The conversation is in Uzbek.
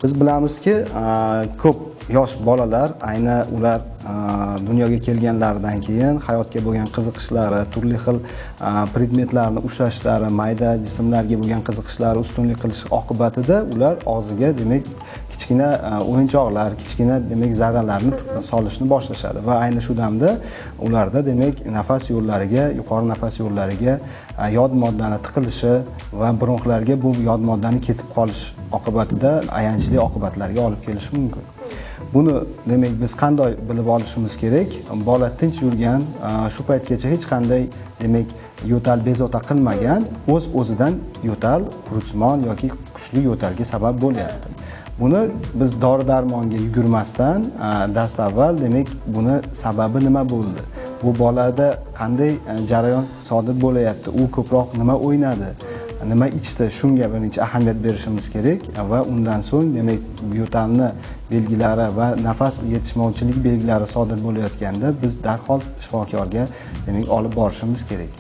Biz bilamizki, ko'p yosh bolalar ayni ular dunyoga kelganlaridan keyin hayotga bo'lgan qiziqishlari, turli xil predmetlarni ushlashlari, mayda jismlarga bo'lgan qiziqishlari ustunlik qilishi oqibatida ular og'ziga demak kichkina o'yinchoqlar, kichkina demak zarralarni solishni boshlashadi va ayni shu damda ularda demak nafas yo'llariga, yuqori nafas yo'llariga yod moddani tiqilishi va bronxlarga bu yod moddani ketib qolish oqibatida ayanchli oqibatlarga olib kelishi mumkin. Buni demak biz qanday bilib olishimiz kerak? Bola tinch yurgan, shu paytgacha hech qanday demak yo'tal bezovta qilmagan, o'z-o'zidan yo'tal, quruchsimon yoki kuchli yo'talga sabab bo'lyapti. Buni biz dori-darmonga yugurmasdan, dastavval demak buni sababi nima bo'ldi? Bu bolada qanday jarayon sodir bo'layapti? U ko'proq nima o'ynadi? Nima ichdi? Shunga birinchi ahamiyat berishimiz kerak va undan so'ng demak yo'talni belgilari va nafas yetishmovchilik belgilari sodir bo'layotganda biz darhol shifokorga demak olib borishimiz kerak.